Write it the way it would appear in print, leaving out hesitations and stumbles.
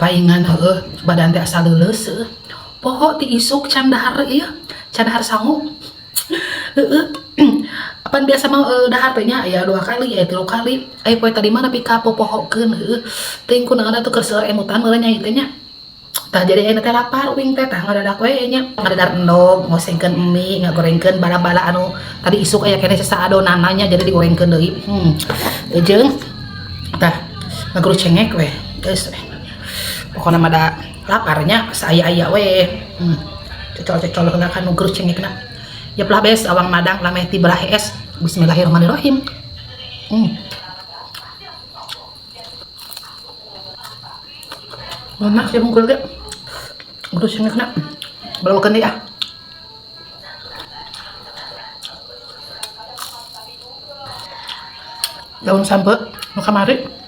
Paingan heueuh badan teh asa leuleus heueuh. Poho ti isuk can dahar ieu, can dahar sangu. Heueuh. Apan biasa mah dahar teh nya aya 2 kali, aya 3 kali. Aya poe tadi mah nepi ka popohokeun heueuh. Teuing kunaon atuh keur seueur emutan meureun nya ieu teh nya. Tah jadi ayeuna teh lapar uing teh tah ngadadak we nya. Ngadadar endog, ngosengkeun mie, ngagorengkeun bala-bala anu tadi isuk aya keneh sesa adonanna nya jadi digorengkeun deui. Jeung tah ngaguru cengek we. Geus we. Pokona mah da laparnya saaya-aya we. Cocol-cocol heula kan nu gerus cengekna. Yep lah bes awang madang lameh ti belah es. Bismillahirrahmanirrahim. Enak sih bungkul ge. Gerus cengekna. Balawakeun deui ah. Daun sampe nu kamari.